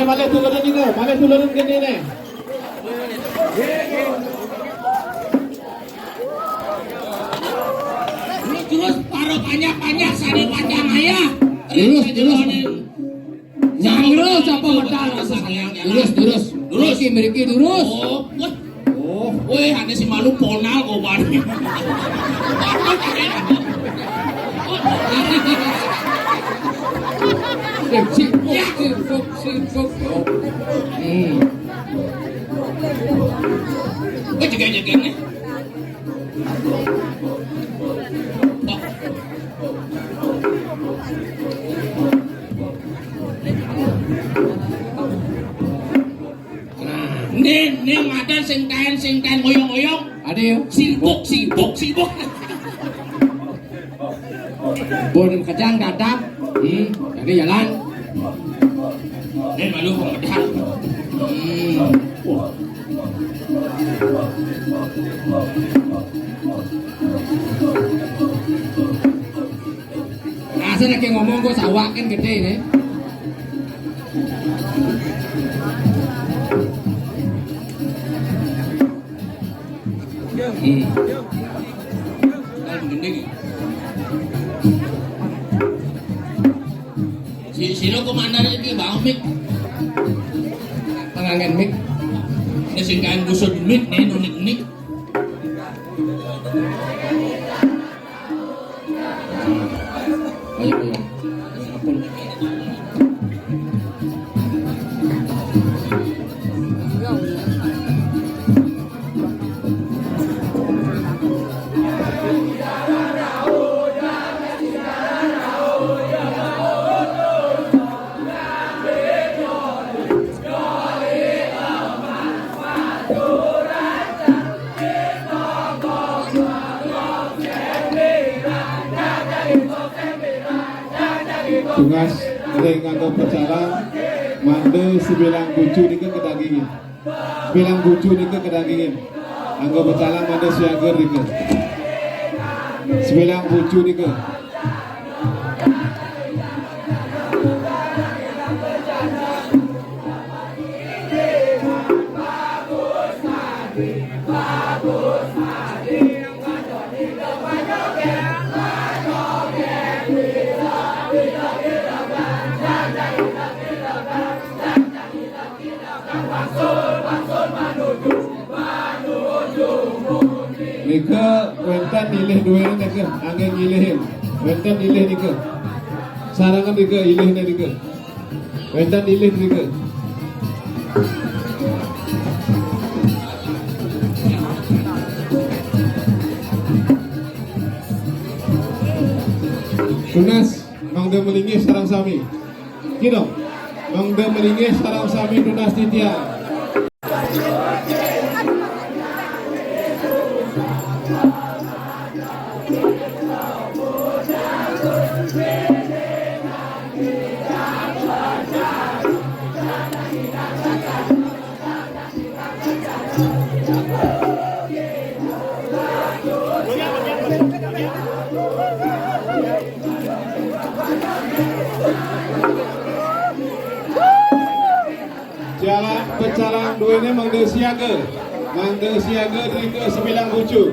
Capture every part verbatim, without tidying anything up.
Malih tulurun niki, malih tulurun kene ne. Terus, terus para panjak-panjak sane panjang ayah. Terus, terus. Nyangro sapa medal rasa sayang. Terus, terus. Terus. Mriki, mriki, terus. Oh, wah. Oh. Weh, ane si malu ponal kok, Wan. Sik, sik, sik, sik. Hmm. Weh, jaga-jaga nih. Nah, ning, ning madan sing kaen, sing kaen ngoyong-ngoyong. Ade, yo. Sibuk, sibuk, sibuk. Pun kejang datang. Hmm, jadi jalan. Ning malu kok datang. Hmm. Rasa lagi ngomong kok sawak kan gede ne. Hmm. Kan gending. Si, sira komandan iki, Mbak Mik. Pengangen mik. Ini sing kaen kusut mik nih, nunik mik. Ayo, ayo. Ampun. Tugas ring angga pecalang, mangda sebilang bucu nika kadagingin. Sebilang bucu nika kadagingin. Angga pecalang mangda siaga nika. Sebilang bucu nika. Nika wenten ilih duene nika, angge ngilihin. Wenten ilih nika. Sarangan nika ilihne nika. Wenten ilih nika. Tunas, mangda malinggih sareng sami. Kidong, mangda malinggih sareng sami tunas titiang. Jalan pecalang duene mangda siaga. Mangda siaga drika sebilang bucu.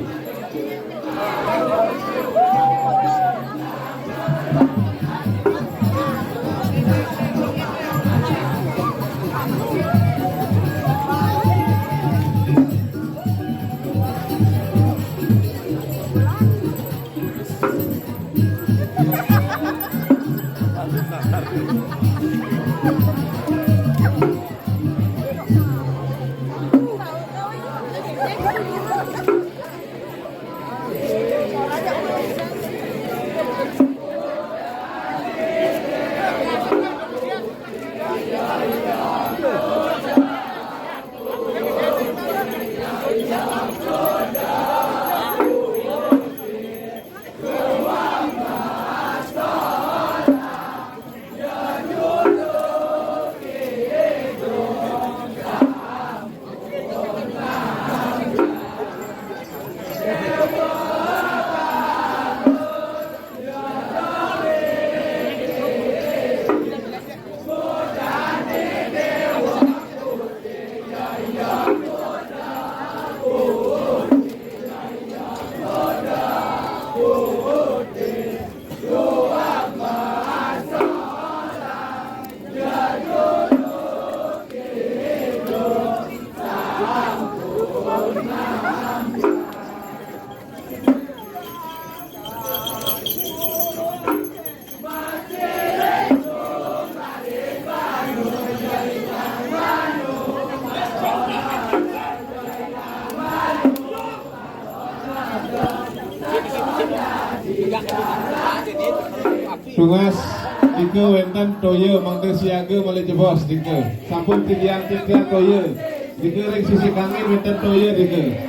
Tunas, nika wénten toya mangda siaga malih jebos nika. Sampun titiang-titiang toya. Nika ring sisi kangin wénten toya nika.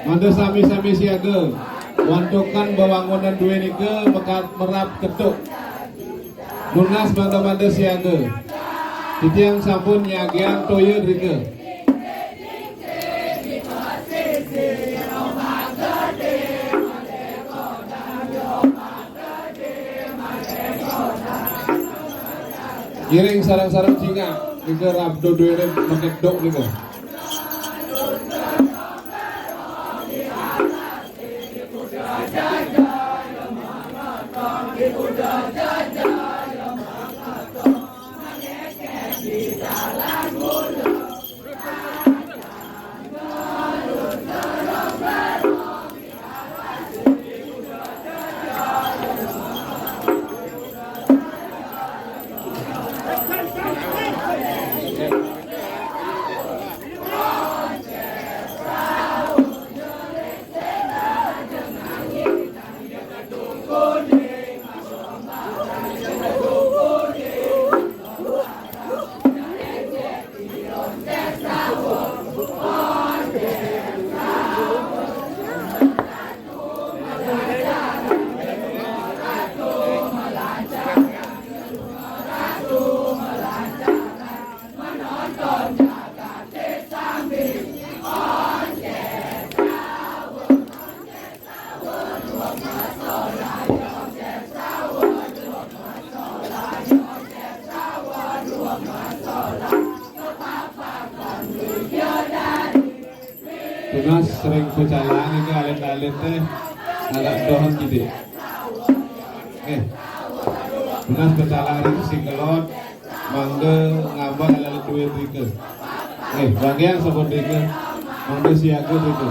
Mangda sami-sami siaga. Wantukan wewangunan duwé nika mekat merab ketuk. Nunas mangda-mangda siaga. Titiang sampun nyagiang toya drika. Ngiring sareng-sareng cingak, nika rabda duwéné makedok nika. Tunas ring pecalang nika alit-alit téh agak dohon kidik. Eh, tunas pecalang ring singkelot, mangda ngambar alit-alit duwé drika. Eh, wangiang sampun drika, mangda siaga drika.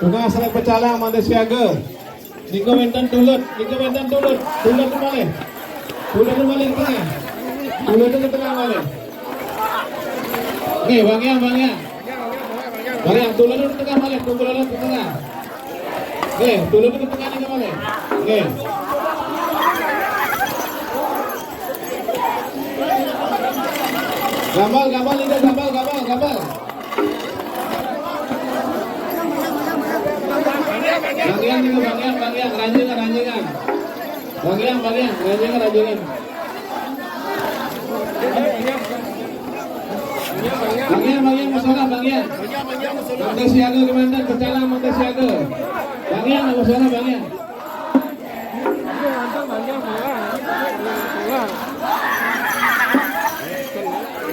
Tunas ring pecalang mangda siaga. Nika wénten tulud, nika wénten tulud. Tulud malih. Tulud malih ka tengah. Tulud ka tengah malih. Nggih, wangiang, wangiang. Wangiang, tulud ka tengah malih, tulud ka tengah. Nggih, tulud ka tengah nika malih. Nggih. Gambal, gambal, nika gambal, gambal, gambal. Wangiang nika, wangiang, wangiang, ranjingan, ranjingan. Wangiang, wangiang, ranjingan, ranjingan. Wangiang, wangiang, masalah, wangiang. Mangda siaga kemanten, pecalang, mangda siaga. Wangiang, masalah, wangiang.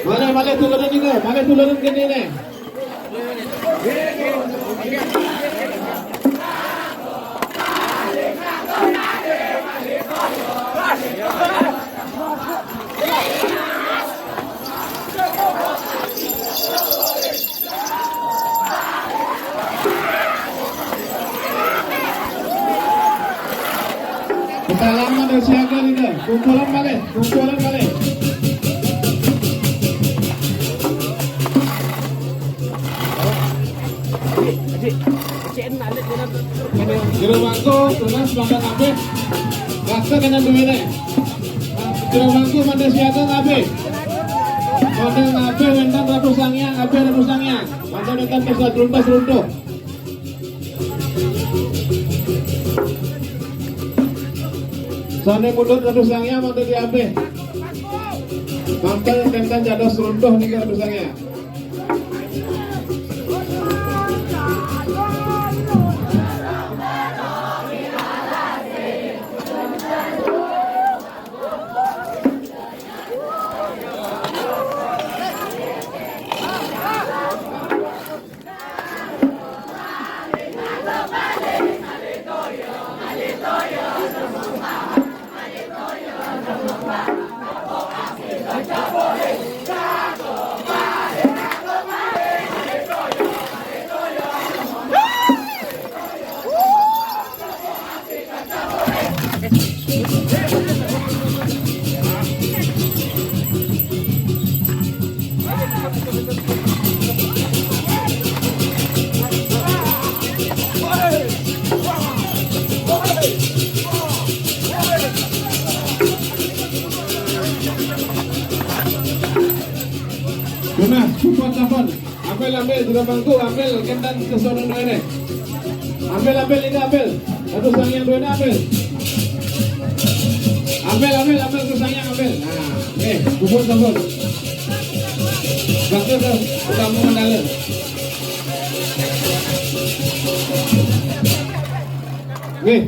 Malih, malih tuludang nika, malih tuludang kéné né. Pecalang mangda siaga nika. Kumpulan malih, kumpulan malih. Jero mangku, tunas mangda ngabih. Rasa kena duwéné. Jero mangku mangda siaga ngabih. Mangda ngabih wénten Ratu Sanghyang, ngabih Ratu Sanghyang. Mangda wénten pusat runtuh, runtuh. Sané mundut Ratu Sanghyang mangda diabih. Mangda nénten dados runtuh nika Ratu Sanghyang. Sampun. Ambil, ambil, sudah bangku, ambil, kentan ke sono ini. Ambil, ambil, ini ambil. Satu sang yang dua ini ambil. Ambil, ambil, ambil, terus sang yang ambil. Nah, eh, bubur sampun. Bangku ke, kamu mendalam. Nih.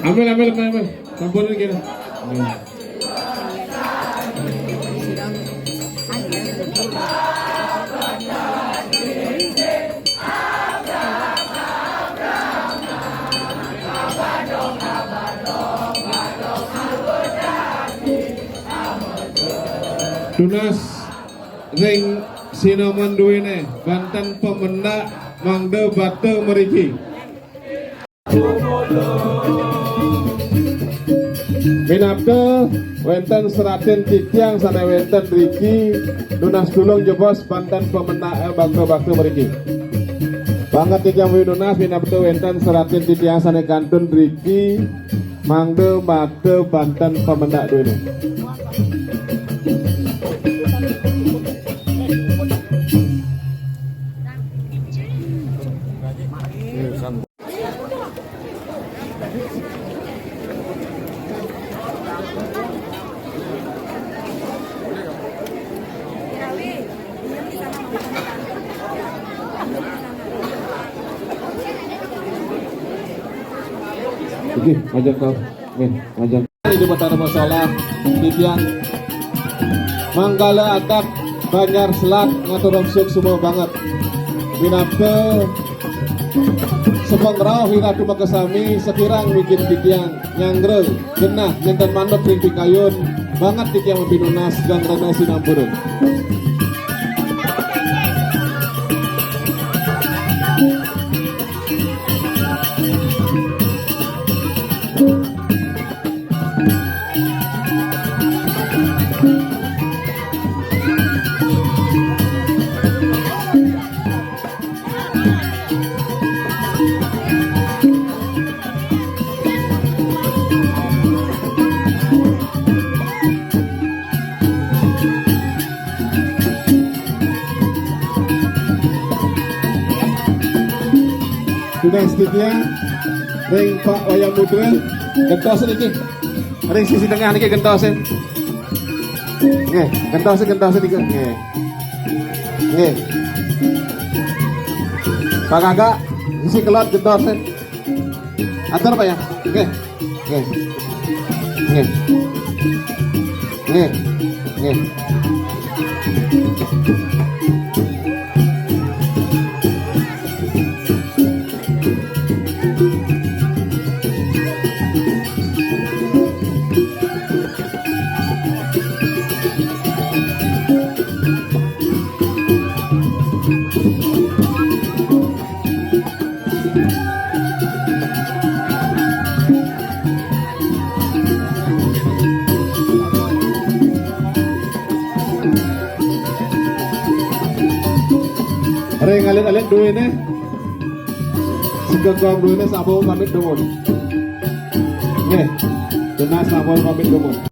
Ambil, ambil, ambil, ambil. Sampun ini kira. Ambil. Tunas ring sinaman duene, banten pamendak mangda bata mriki. Minabda wenten seratin titiang sane wenten riki, nunas tulung jebos banten pamendak, eh, bakta-bakta mriki. Banget titiang winunas minabda wenten seratin titiang sane kantun riki, mangda bata banten pamendak duene. Oke, ngajak kau. Nih, ngajak. Di Batara Musala, titiang manggala adat Banjar Selat ngaturang suksma banget. Winabda sepengrauh Ratu makasami, sekirang migit titiang nyanggra genah nenten manut ring pikayun, banget titiang mapinunas, geng rena sinampura. Tunas titiang ring Pak Wayan Mudra, gentos niki. Ring sisi tengah niki gentos, eh. Nggih, gentos, gentos niki. Nggih. Nggih. Pak Kakak, sisi kelod gentos, eh. Atur, Pak, ya? Nggih. Nggih. Nggih. Nggih. Nggih. Ring alit-alit duene. Sugeng gong duene, sampun pamit dumun. Nggih. Tunas sampun pamit dumun.